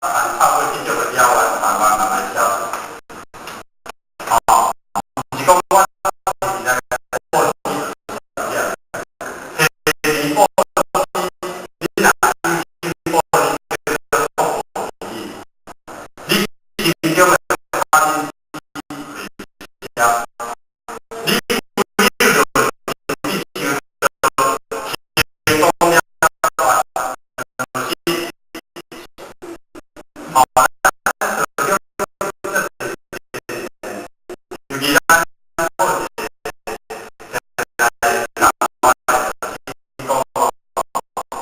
插過這種的鳥仔，慢慢慢慢消失。哦，毋是講我是來布施，提布施，你若真布施，叫做福報你心中的貪嗔痴，你有你想到提供了是，好，咱尤其咱來講，當然這是一個代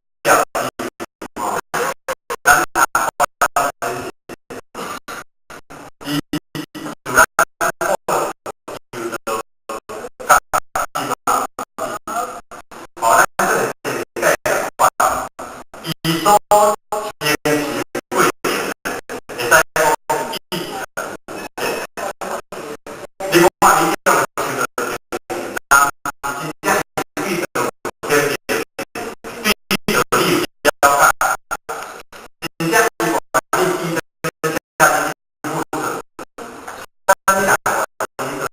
表，咱若伊自咱叫做家己嘛，好，咱這個世界伊所行持過程，會使講一塵不變。你講你叫受到人真正對道有對道理有了解，真正伊願意犧牲下付出，啥物人願意做這個代志？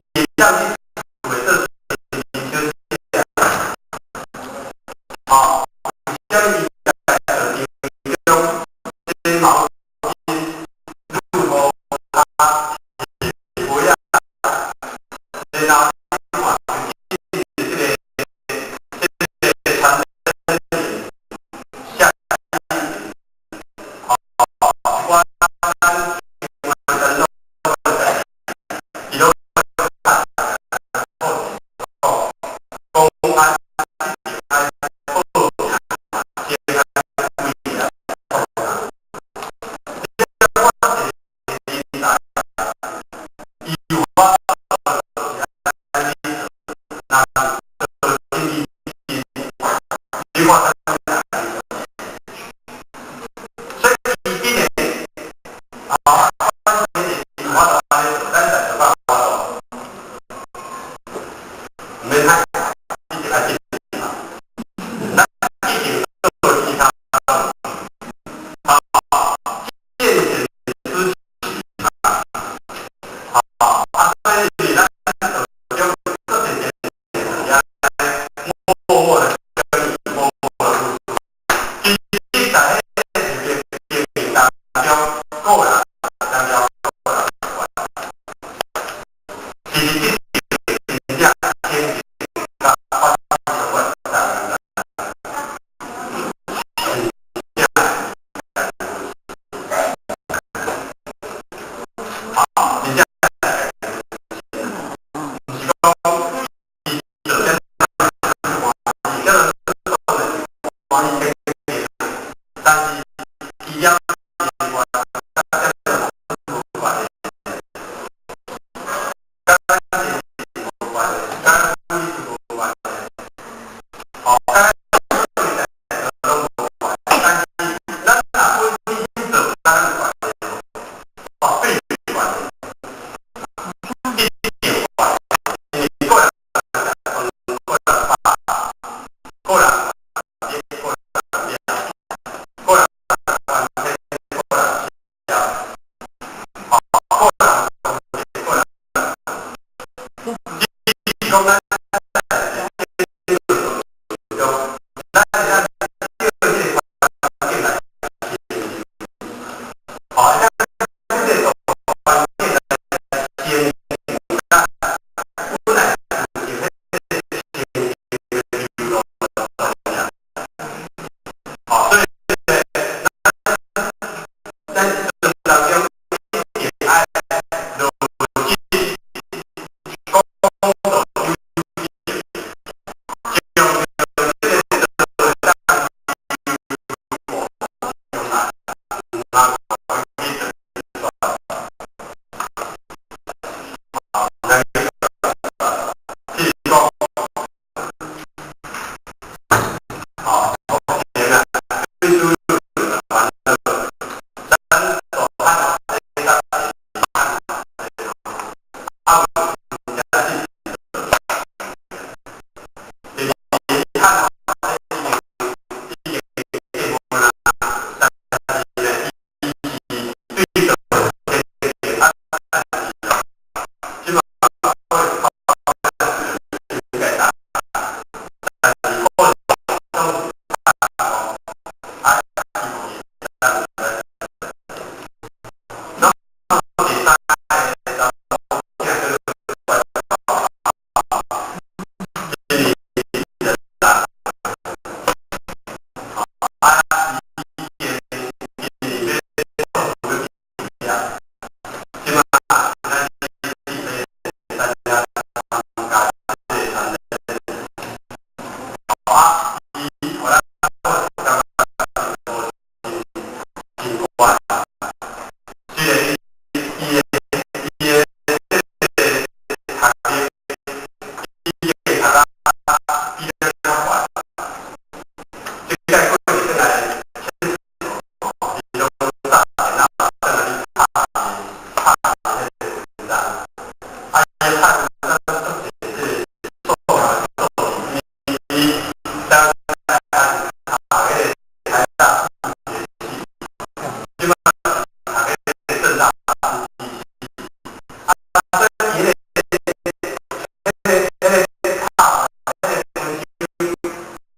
伊當你厝的做小姐，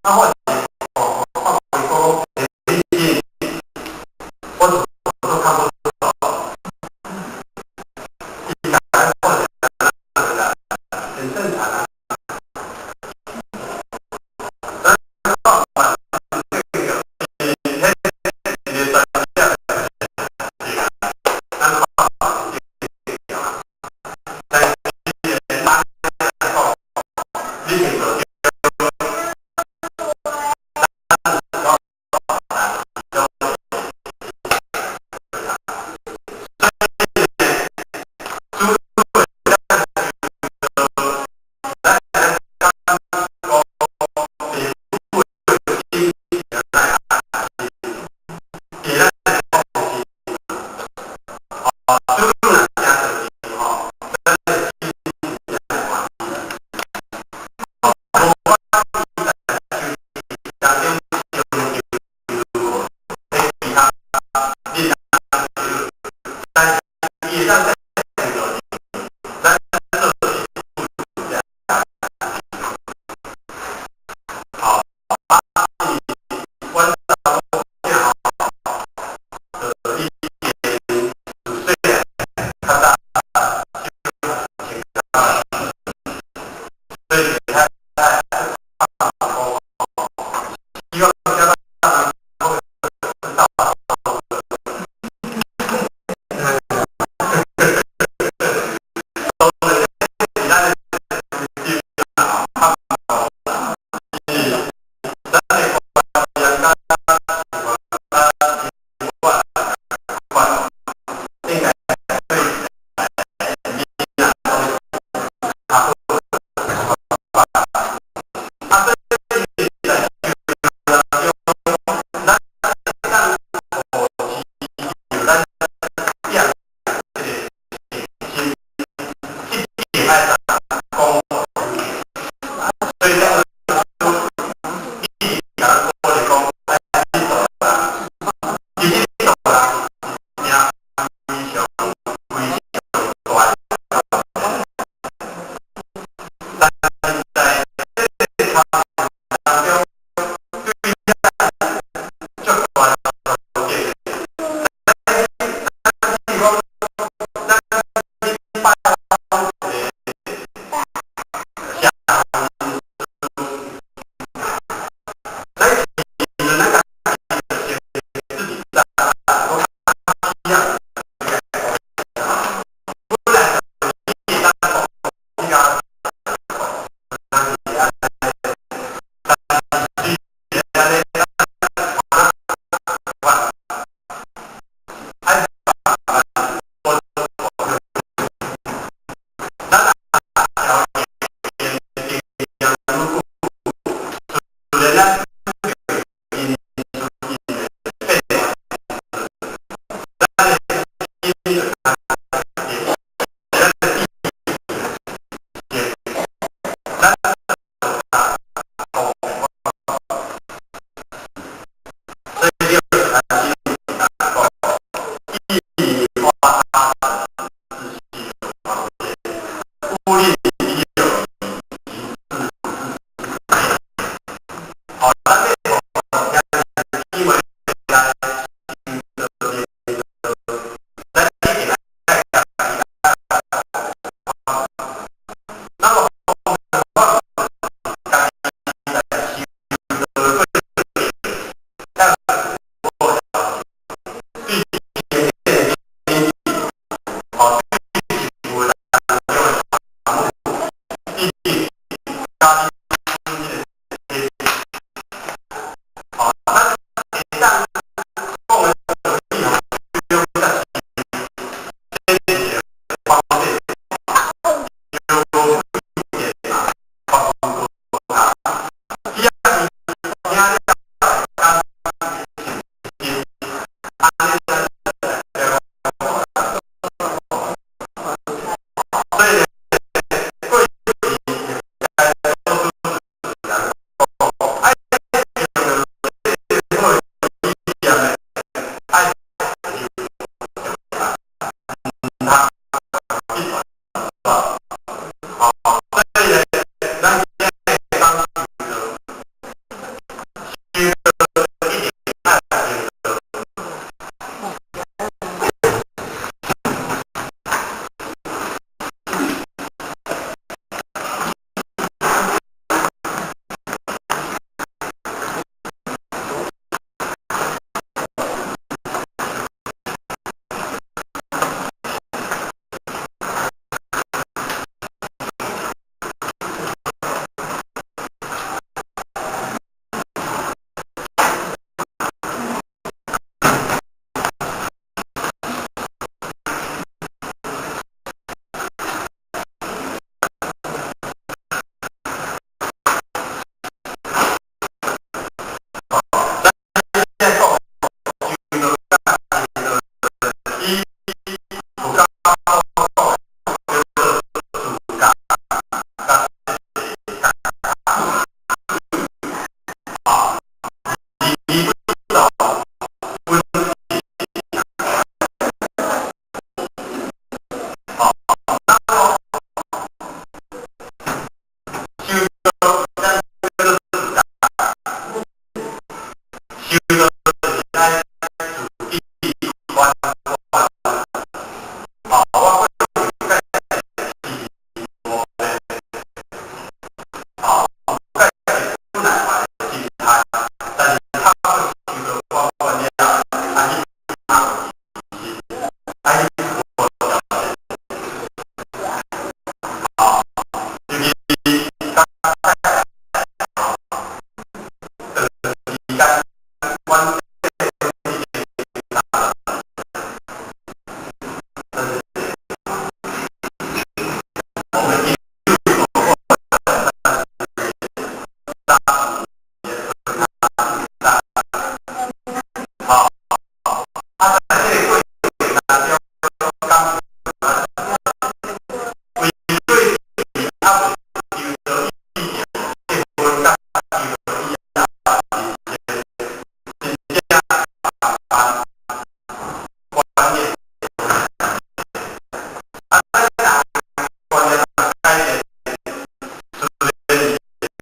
啊，我是看看看講，欸，我怎麼都看不懂。伊共咱看是很正常啊。咱看完這個，是彼一個專業的，咱看這個，但是一般來講，你是做